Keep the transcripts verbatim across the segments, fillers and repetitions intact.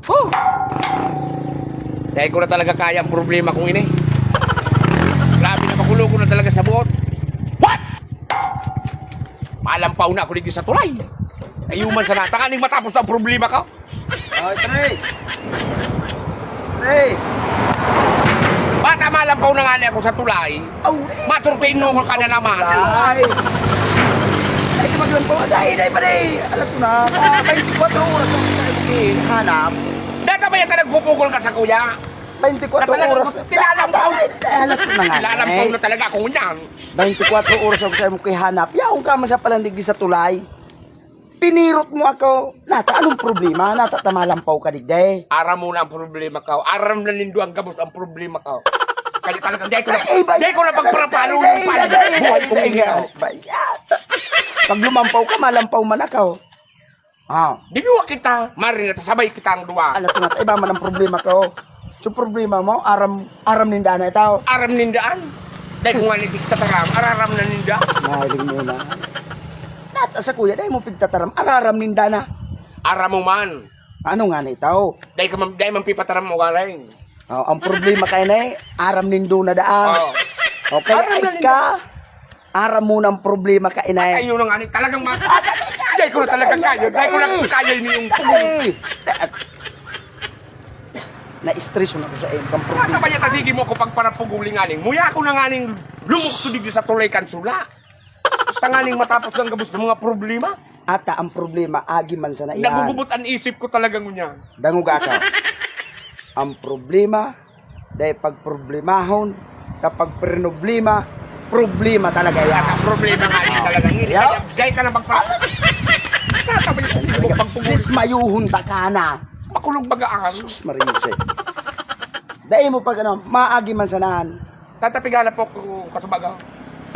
Huh! Dai ko na talaga kaya ang problema kong ini. Grabe na, makulog ko na talaga sa buot. What? Malampaw na ako dito sa tulay. Ayuman sa natakan, matapos na ang problema ko. Ay, pre! Pre! Bata, malampaw na nga niya ako sa tulay. Aw, eh. Maturpino ka na naman. Ay! Ay, ito maglampaw. Dai, dai, pre! Alam ko na. Ah, twenty-four oras ang hanap. Data ba yan ka nagpupugol ka sa kuya? Twenty-four Na talaga, oras. Kilala mo. Ay, ay, alam ko na nga. Kilala mo eh. Na talaga ako niyan. Twenty-four oras ako sa imo kihanap. Yaon ka man sa palandig sa tulay. Pinirot mo ako. Nata, anong problema? Nata, tamalampaw ka digday. Aram mo na ang problema ka. Aram na nindo ang gabos ang problema ka. Kaya talagang dai ko na, Ay, ay, dai ko na pagparapalo ng ay, ay, buhay kong ay, inihaw. Ay, ay, ay. Pag lumampaw ka, malampaw man ako. Ah. Dinuwa kita, marin na sabay kita ang duwa. Alam ko na, iba man ang problema ko. So, problema mo, aram, aram ninda na ito. Aram nindaan? Dai ko nga ni pigtataram, araram na ninda. Mahiling mo na. Nata sa kuya, dai mo pigtataram, araram ninda na. Aram mo man. Ano nga na ito? Dai ka man, dai man pipataram mo galing. Oh, ang problema kayo na eh, aram nindo na daan. Oh. Okay, Aram na ay ninda. Ka, aram mo ng problema ka, inay. Ay, yun na nga ni, talagang ma-, dai ko na talaga kaya, dai ko na kaya ini yung Ay, na-stress na ako sa iyong Basta problema. Ba niya, sige mo ako pagparapuguli nga ning, muya ako na nga ning lumukso digdi sa tulay kan sula. Basta nga ning matapos ng gabos ng mga problema. Ata ang problema, agi man sana iyan. Nagugubot ang isip ko talaga ngunyan. Dangoga ka. Ang problema, dahil pagproblemahon, kapag problema, problema talaga yan. Ang problema nga yan talaga. Hindi Yaw? Kaya, dahil ka na magpa-, Tatabay ka sa iyo, pagpugol. Please, mayuhon ta ka na. Makulog baga ang Sus, Maria Jose. Dahil mo pag ano, maagi man sanahan. Tatapigan na po ko, kasubaga.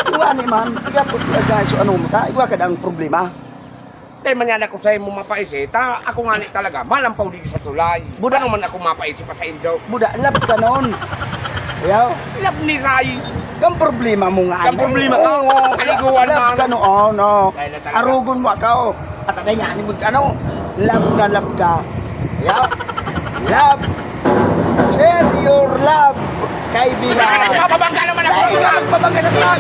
Iwa ni man, iwa po, iwa, so ano mo ta, iwa ka ang problema. Dahil manyan ako sa imo mapaisi, ta, ako nga ni talaga, malampaw di sa tulay. Buda. Ano man ako mapaisi pa sa indo? Buda, love ka noon. Ayaw? Love ni Sai. Kang problema mo nga. Kang problema ka? Oo, oo. Aliguan love man. Ka noon, no. Dahil na talaga. Arugon mo ako. At atay nga, ano mo, ano? Love na love ka. Ayaw? Love. Share your love, kaibigan. Mababangga naman ako. Ay, mababangga sa truck.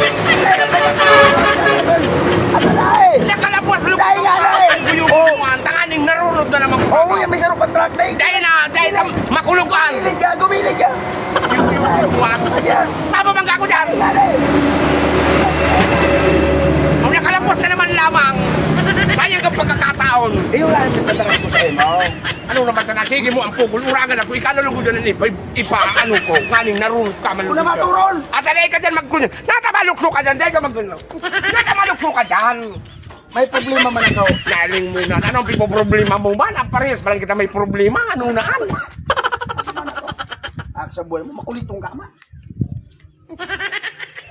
Ano na eh? Nakalabas, lubog. Dahil nga na eh. Ang guyong Oh. Ang tanganing narunod na naman. Oo, yung may sarong contract na eh. Dahil na, dahil na, makulugan. Gumilid ka, gumilid ka. Yung, yung, yung, Ayan. Mababangga ako dyan. Dahil nga na eh. Ang nakalabas na naman lamang. Sayang ang pagkakataon. Iyo nga, sa contract ko sa imo. Ano naman sana? Sige mo ang pugol. Uragan ako. Ikalulugod na ni Ipa, ano ko? Nganing narunod ka man. Una lugod ka. Maturon! At alay ka dyan, magkun-, nata malukso ka dyan, dahil ka magkun-, nata malukso ka dyan. May problema man ako. Naling mo na. Anong pipoproblema mo man? Ang parehas pa lang kita may problema. Ano na, ano? Ang sa buhay mo, makulitong ka man.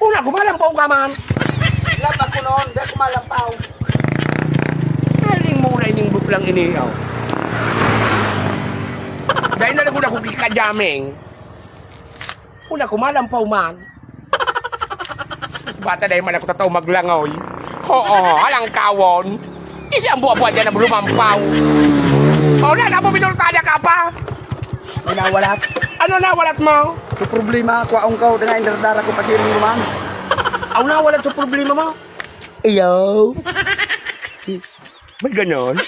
Una, gumalampaw ka man. Lab ako noon, di ako malampaw. Naling mo na ining buklang ini, oh. Dahil na nagod ako kikajaming. Una, gumalampaw man. Bata dahil man ako tataw maglangoy. Oo, alang kawon. Isi ang buwa-buwa dyan na lumampaw. O na, napo binultanya ka pa. May nawalat. Ano nawalat mo? Sa problema, kwaong ka, danga indardara ko pasiring mo man. Aw, nawalat sa problema mo? Iyo. May ganon?